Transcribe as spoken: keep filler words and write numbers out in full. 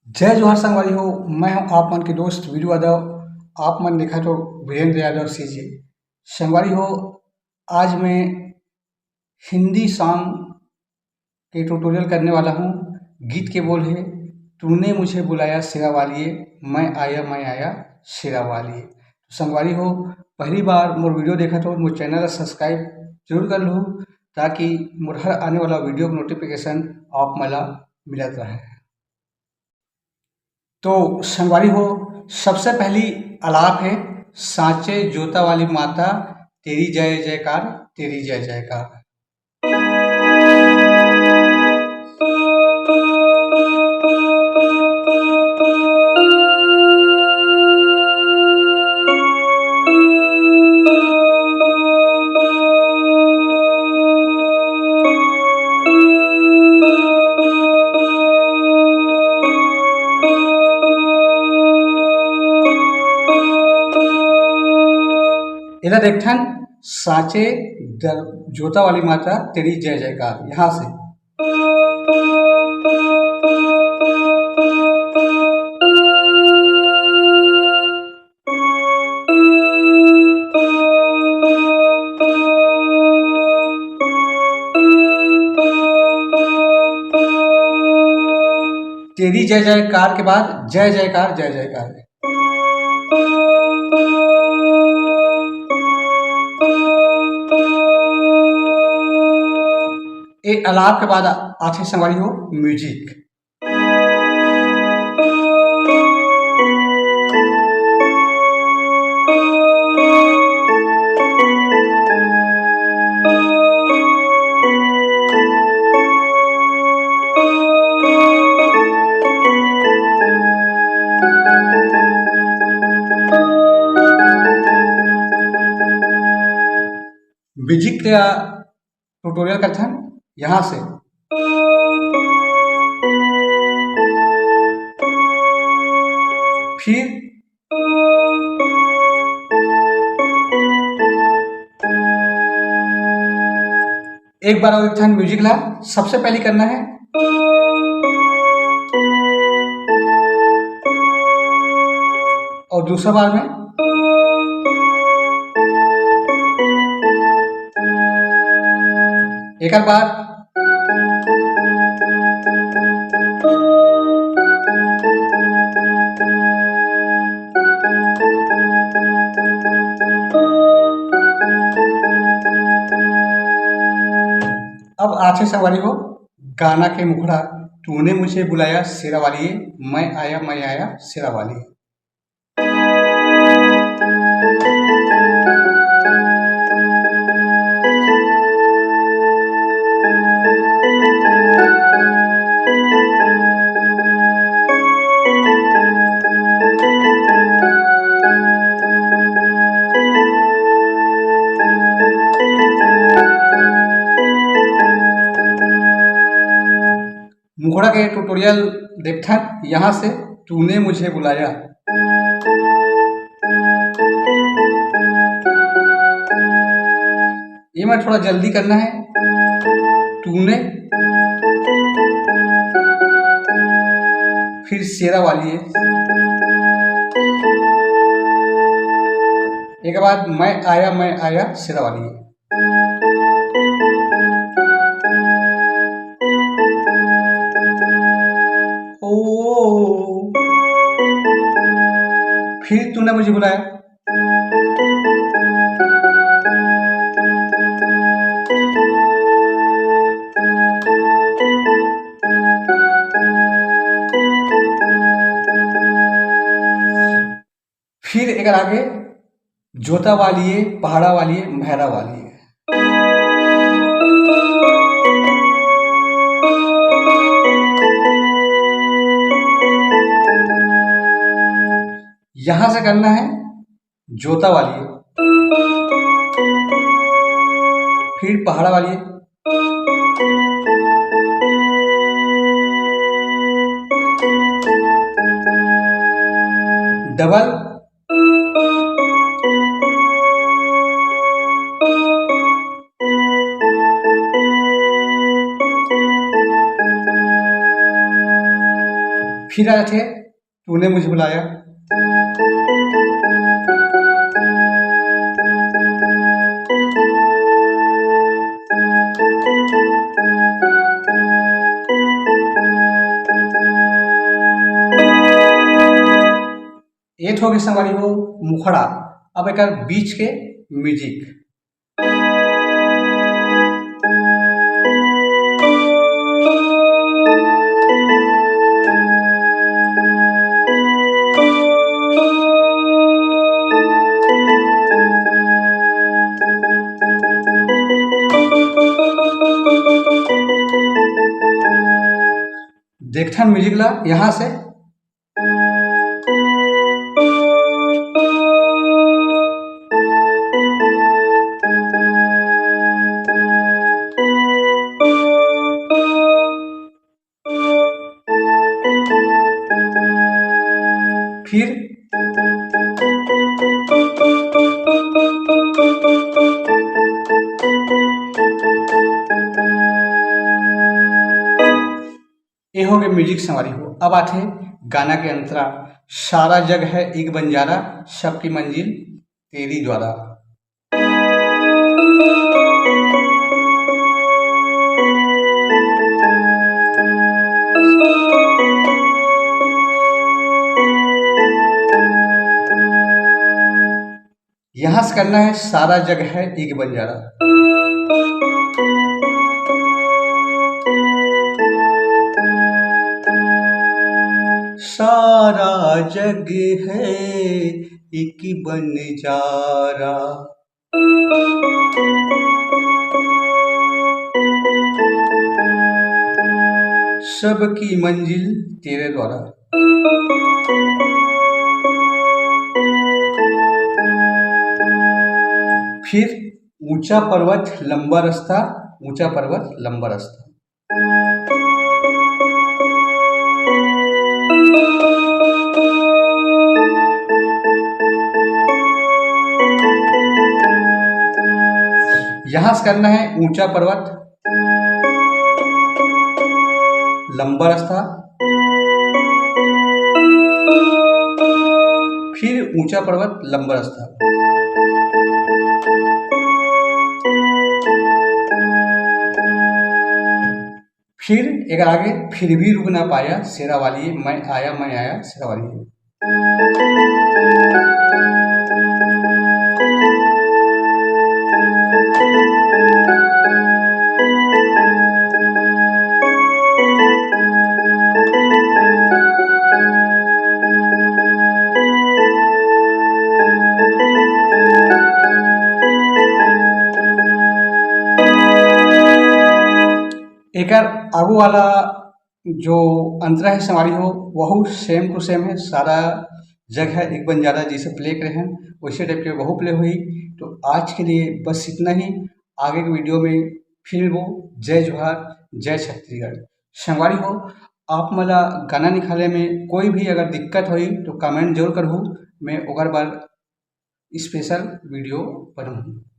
जय जोहार संगवारी हो, मैं हूं आप मन के दोस्त वीरू यादव। आप मन देखत हो वीरेंद्र यादव सीजी। संगवारी हो, आज मैं हिंदी सॉन्ग के ट्यूटोरियल करने वाला हूं। गीत के बोल है, "तूने मुझे बुलाया शेरा वालिए, मैं आया, मैं आया शेरा वालिए।" तो संगवारी हो, पहली बार मोर वीडियो देखत हो, मोर चैनल ला सब्सक्राइब जरूर कर लहू, ताकि मोर हर आने वाला वीडियो के नोटिफिकेशन आप मन ला मिलत रहे। तो संगवारी हो, सबसे पहली अलाप है, "सांचे जोता वाली माता, तेरी जय जयकार, तेरी जय जयकार।" एला देखथन, "सांचे दर-, जोता वाली माता, तेरी जय जयकार।" यहाँ से तेरी जय जयकार के बाद जय जयकार, जय जयकार। ए अलाप के बाद आ-, आथे संगवारी हो म्यूजिक। म्यूजिक का ट्यूटोरियल करथन यहाँ से। फिर एक बार और एक ठन म्यूजिक ला सबसे पहले करना है, और दूसरा बार में एक बार। अब आथे संगवारी हो गाना के मुखड़ा, "तूने मुझे बुलाया शेरा वालिए, मैं आया, मैं आया शेरा वालिए।" मुखड़ा के ट्यूटोरियल देखथन यहाँ से, "तूने मुझे बुलाया।" ये मैं थोड़ा जल्दी करना है, "तूने", फिर शेरा वालिए, एक बाद "मैं आया, मैं आया शेरा वालिए।" ओ, फिर "तूने मुझे बुलाया।" फिर एकर आगे जोता वालिए, पहाड़ा वालिए, भैरा वालिए। यहाँ से करना है जोता वालिए, फिर पहाड़ा वालिए, डबल। फिर आ जाथे तूने मुझे बुलाया। ये तो हो गया संगवारी हो मुखड़ा। अब एक बीच के म्यूजिक। देखथन म्यूजिक ला यहाँ से। फिर ये हो गए म्यूजिक संगवारी हो। अब आथे गाना के अंतरा, सारा जग है एक बंजारा, सबकी मंजिल तेरी द्वारा। यहाँ से करना है सारा जग है एक बंजारा। सारा जग है एक बंजारा, सबकी मंजिल तेरे द्वारा। फिर ऊंचा पर्वत लंबा रास्ता, ऊंचा पर्वत लंबा रास्ता। यहाँ से करना है ऊंचा पर्वत लंबा रास्ता, फिर ऊंचा पर्वत लंबा रास्ता। फिर एक आगे, फिर भी रुक ना पाया शेरा वाली, मैं आया, मैं आया शेरा वाली। एकर आगू वाला जो अंतरा है संगवारी हो, वहू same to same है, सारा जग है एक बंजारा जैसे play करे हैं, वैसे type के वहू play हुई। तो आज के लिए बस इतना ही, आगे के video में फिर मिलबो। जय जोहार, जय छत्तीसगढ़। संगवारी हो, आप मन ला गाना निकाले में कोई भी अगर दिक्कत होई तो comment जरूर करहू, मैं ओकर बर special video बनाहूँ।